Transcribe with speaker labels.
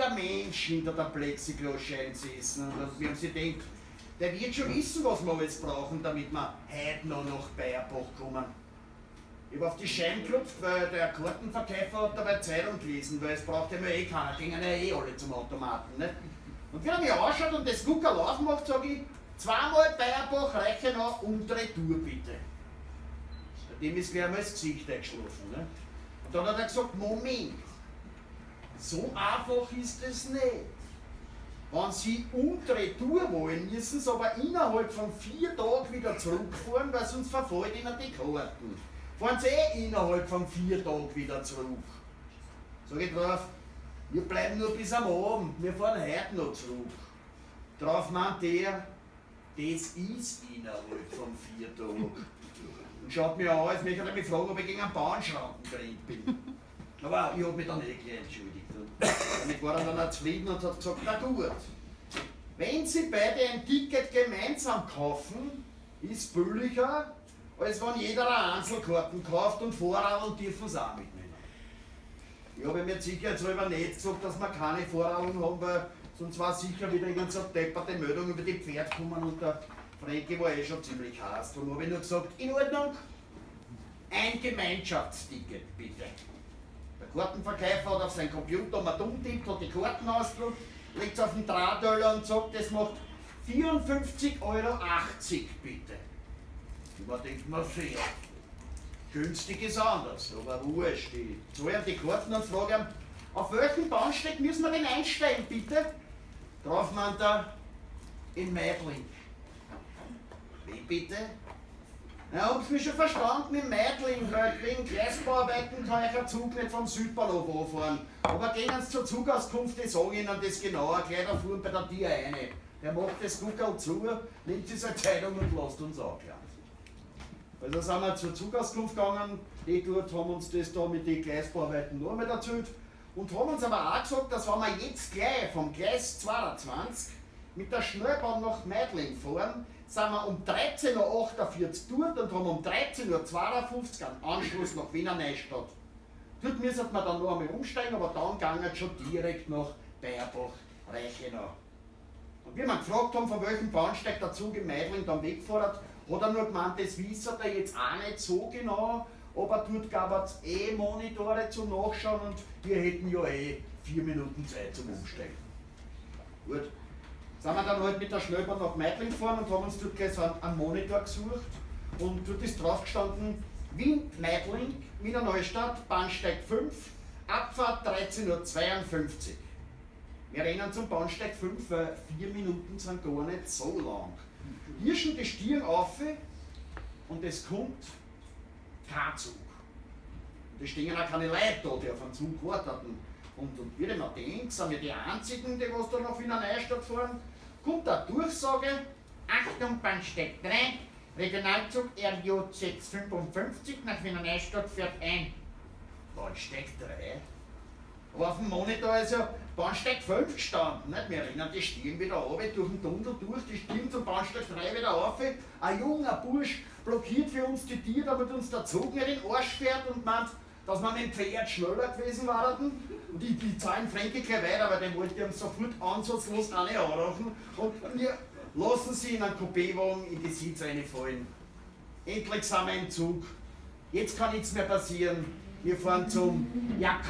Speaker 1: ruhiger Mensch hinter der Plexiglasscheibe gesessen und wir haben sich gedacht, der wird schon wissen, was wir alles brauchen, damit wir heute noch nach Bayerbach kommen. Ich hab auf die Scheibe geklopft, weil der Kartenverkäufer hat dabei Zeitung gelesen, weil es braucht ja mir eh keiner, gingen ja eh alle zum Automaten. Nicht? Und wie er mich anschaut und das Guckerl aufmacht, sag ich, zweimal Bayerbach, Reichenau und Retour bitte. Bei dem ist gleich einmal das Gesicht eingeschlafen. Ne? Und dann hat er gesagt, Moment, so einfach ist es nicht. Wenn Sie und Retour wollen, müssen Sie aber innerhalb von 4 Tagen wieder zurückfahren, weil sonst verfällt Ihnen die Karten. Fahren Sie eh innerhalb von 4 Tagen wieder zurück. Sag ich drauf, wir bleiben nur bis am Abend, wir fahren heute noch zurück. Drauf meint er, das ist innerhalb von 4 Tagen. Und schaut mir an, als möchte er mich fragen, ob ich gegen einen Bahnschranken gerannt bin. Aber ich hab mich dann eh gleich entschuldigt. Und damit war er dann auch zufrieden und hat gesagt, na gut, wenn Sie beide ein Ticket gemeinsam kaufen, ist billiger, als wenn jeder eine Einzelkarten kauft und Vorradeln dürfen sie auch mitnehmen. Ich habe mir sicherheitshalber nicht gesagt, dass wir keine Vorradeln haben, weil sonst war sicher wieder irgend so eine depperte Meldung über die Pferde gekommen und der Frankie war eh schon ziemlich heiß. Darum habe ich nur gesagt, in Ordnung, ein Gemeinschaftsticket bitte. Der Kartenverkäufer hat auf seinen Computer mal dumm tippt, hat die Karten ausgedruckt, legt es auf den Drahtteller und sagt, das macht 54,80 € bitte. Und man denkt mir, sehr günstig ist anders, aber wurscht. Ich zahle ihm die Karten und frage ihn, auf welchen Bahnsteig müssen wir denn einsteigen, bitte? Drauf meint er, in Meidling. Wie bitte? Ja, hab's mich schon verstanden, in Meidling, weil wegen Gleisbauarbeiten kann ich ein Zug nicht vom Südbahnhof anfahren. Aber gehen Sie zur Zugauskunft, die sagen Ihnen das genauer, gleich da vorne bei der Tür rein. Der macht das Guckerl zu, nimmt sich seine Zeitung und lässt uns aufklären. Also sind wir zur Zugauskunft gegangen, die dort haben uns das da mit den Gleisbauarbeiten noch einmal erzählt und haben uns aber auch gesagt, dass wenn wir jetzt gleich vom Gleis 22 mit der Schnellbahn nach Meidling fahren, sind wir um 13:48 Uhr dort und haben um 13:52 Uhr einen Anschluss nach Wiener Neustadt. Dort müssen wir dann noch einmal umsteigen, aber dann ging es schon direkt nach Bayerbach-Reichenau. Und wie wir gefragt haben, von welchem Bahnsteig der Zug in Meidling dann wegfährt, hat er nur gemeint, das wissen er jetzt auch nicht so genau, aber dort gab es eh Monitore zum Nachschauen und wir hätten ja eh 4 Minuten Zeit zum Umsteigen. Gut. Sind wir dann halt mit der Schnellbahn nach Meidling gefahren und haben uns dort gleich so einen Monitor gesucht und dort ist drauf gestanden, Wien Meidling, Wiener Neustadt, Bahnsteig 5, Abfahrt 13:52 Uhr. Wir rennen zum Bahnsteig 5, weil 4 Minuten sind gar nicht so lang. Hirschen die Stirn auf und es kommt kein Zug. Und es stehen auch keine Leute da, die auf einen Zug warten. Und wie ich mir denke, sind wir die einzigen, die was da nach Wiener Neustadt fahren, kommt eine Durchsage,
Speaker 2: Achtung, Bahnsteig 3, Regionalzug RJ 655 nach Wiener Neustadt fährt ein.
Speaker 1: Bahnsteig 3? Aber auf dem Monitor ist ja Bahnsteig 5 gestanden. Nicht? Wir rennen die Stirn wieder runter, durch den Tunnel durch, die Stirn zum Bahnsteig 3 wieder rauf. Ein junger Bursch blockiert für uns die Tür, damit uns der Zug nicht in den Arsch fährt und meint, dass wir mit dem Pferd schneller gewesen waren. Und ich zahle Frankie gleich weiter, weil den wollte ich ihm sofort ansatzlos eine anrauchen. Und wir lassen sie in einen Coupé-Wagen in die Sitze reinfallen. Endlich sind wir im Zug. Jetzt kann nichts mehr passieren. Wir fahren zum Jakob.